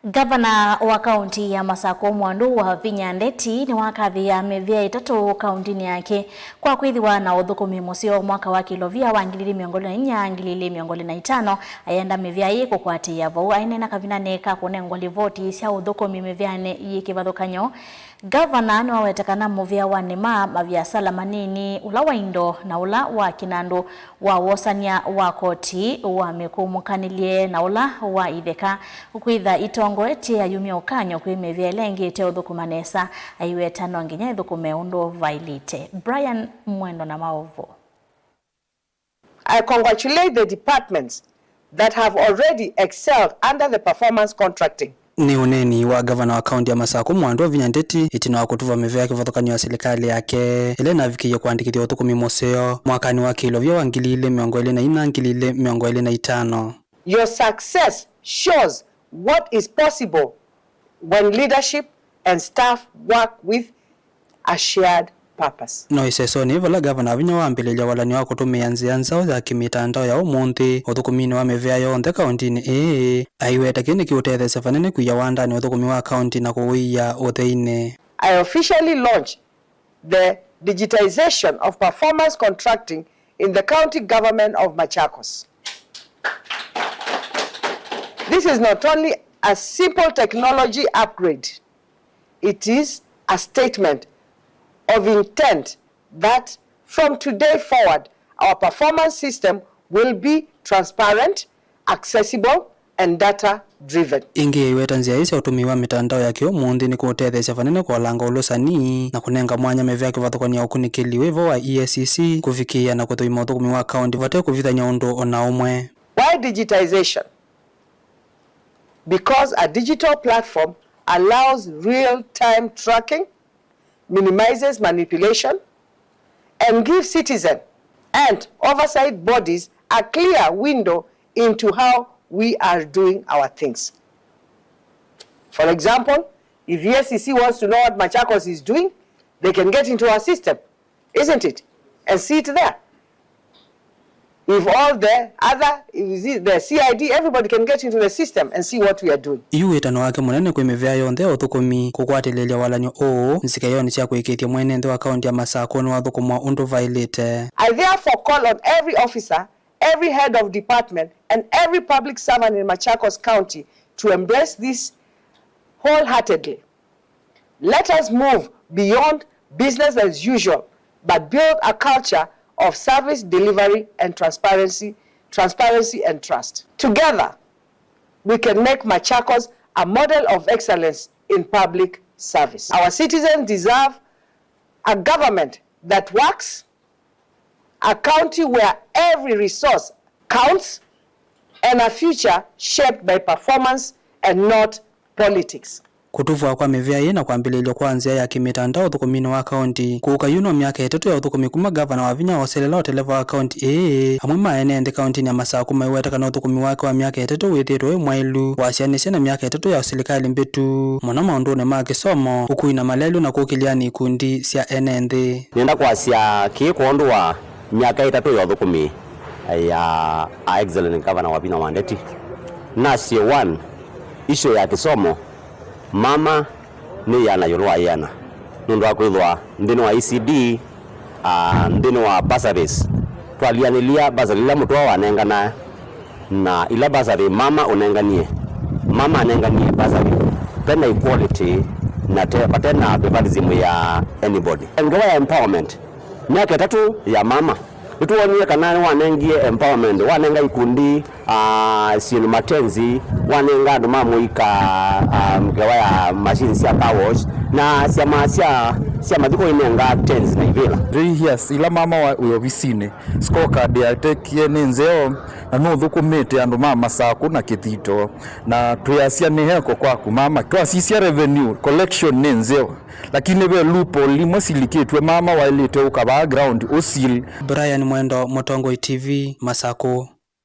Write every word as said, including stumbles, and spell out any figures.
Ngavana wa kaunti ya Masakũ Mwandũ Wavinya Ndeti nĩwakathĩĩa mĩvĩa ĩtatũ kauntinĩ yake kwa kwĩthĩwa na ũthũkũmi mũseo mwaka wa kĩlovia wa ngili ilĩ mĩongo ĩlĩ na inya, ngili ilĩ mĩongo ĩlĩ na itano, ayenda mĩvĩa ĩĩ kũkwatĩĩa vau. Aineena kavindanĩ ka kũnengwa livoti sya ũthũkũmi mĩvĩanĩ yĩ kĩvathũkany'o, Ngavana nĩwaweta kana mũvĩa wa nĩma, maviasala manini, ũla wa indo, na ũla wa kĩnandũ wa wosany'a wa koti wa mĩkũmũkanĩlye na ũla wa itheka kwĩtha itongoetye ayumya ũkany'o kwĩ mĩvĩa ĩla ĩngĩ ĩteũthũkũma nesa, aiweta no nginya ĩthũkũme ũndũ vaĩlĩte. Brian Mwendo na maũvoo. I congratulate the departments that have already excelled under the performance contracting. Nĩ ũneeni wa ngavana wa kaunti ya Masakũ Mwandũ Wavinya Ndeti ĩtina wa kũtuva mĩvĩa kĩvathũkany'o ya silikalĩ yake ĩla ĩnavikĩie kũandĩkĩthya ũthũkũmi mũseo mwakanĩ wa kĩlovia wa ngili ilĩ mĩongo ĩlĩ na inya, ngili ilĩ mĩongo ĩlĩ na itano. Your success shows what is possible when leadership and staff work with a shared purpose. No ĩsesonĩ vala ngavana Wavinya wambĩlĩlya walany'o wa kũtũmĩa nzĩa nzaũ ya kĩmĩtandao ya ũmũnthĩ ũthũkũminĩ wa mĩvĩa yonthe kauntinĩ ĩĩ, aiweta kĩĩ nĩkĩũtetheesya vanene kwia wandanĩ ũthũkũmi wa kaunti na kũwĩia ũtheinĩ. I officially launch the digitization of performance contracting in the county government of Machakos. This is not only a simple technology upgrade, it is a statement of intent that from today forward, our performance system will be transparent, accessible, and data driven. Ĩngĩ, aiweta nzĩa ii sya ũtũmĩi wa mĩtandao ya kĩũmũnthĩ nĩkũũtetheesya vanene kũolanga ũlũsani na kũnenga mwanya mĩvĩa kĩvathũkany'o ya ũkunĩkĩli wĩ vo wa E A C C kũvikĩĩa na kũthũima ũthũkũmi wa kaunti vate kũvithany'a ũndũ o na ũmwe. Why digitization? Because a digital platform allows real-time tracking, minimizes manipulation, and gives citizen and oversight bodies a clear window into how we are doing our things. For example, if E A C C wants to know what Machakos is doing, they can get into our system, isn't it? And see it there. If all the other, if the C I D, everybody can get into the system and see what we are doing. Yu wĩtano wake mũnene kwĩ mĩvĩa yonthe ya ũthũkũmi kũkwatĩlĩĩlya walany'o ũũ nzikayonĩ sya kũĩkĩĩthya mwene nthĩ wa kaunti ya Masakũ nĩwathũkũmwa ũndũ vaĩlĩte. I therefore call on every officer, every head of department, and every public servant in Machakos County to embrace this wholeheartedly. Let us move beyond business as usual, but build a culture of service delivery and transparency, transparency and trust. Together, we can make Machakos a model of excellence in public service. Our citizens deserve a government that works, a county where every resource counts, and a future shaped by performance and not politics. Kũtuvwa kwa mĩvĩa ĩĩ na kwambĩlĩĩlyo kwa nzĩa ya kĩmĩtandao ũthũkũminĩ wa kaunti kũũka yu no myaka ĩtatũ ya ũthũkũmi kuma ngavana Wavinya ooselela ũteleva wa kaunti ĩĩ. Amwe ma ene nthĩ kauntinĩ ya Masakũ maiweta kana ũthũkũmi wake wa myaka ĩtatũ wĩthĩĩtwe wĩ mwaĩlu, wasyaanĩsya na myaka ĩtatũ ya silikalĩ mbĩtu, mũno maũndũnĩ ma kĩsomo, ũkui na malelũ na kũkĩlyanĩ ikundi sya ene nthĩ. Nĩenda kwasya kĩĩ kwondũ wa myaka ĩtatũ ya ũthũkũmi ya Our Excellent Governor Wavinya wa Ndeti. Nasye one, issue ya kĩsomo, mama nĩ ĩana ĩũlũ wa ĩana, nũndũ wa kwĩthwa nthĩnĩ wa E C D, ah, nthĩnĩ wa bursaries, twalianĩlya bursary ila mũtũa wanengana na ila bursary mama ũnenganie, mama anenganie bursary, vena equality na te, vate na favoritism ya anybody. Ngewa ya empowerment, myaka ĩtatũ ya mama, nĩtwonie kana nĩwanengie empowerment, wanenga ikundi, ah, syĩndũ matenzi, wanenga andũ ma mũika, ah, ngewa ya machine sya car wash, na syama sya, sya mathiko inenga tens na ivĩla. Three years ila mama wa, wĩ ovisinĩ, scorecard yatekie nĩ nzeo, na nũthũkũmĩte andũ ma Masakũ na kĩthito, na twĩasya nĩ eko kwaku mama. Twasisya revenue collection nĩ nzeo, lakini ve loophole imwe silikĩtw'e, mama waĩlĩte ũka vaa ground ũsil. Brian Mwendo, Mũtongoi T V, Masakũ.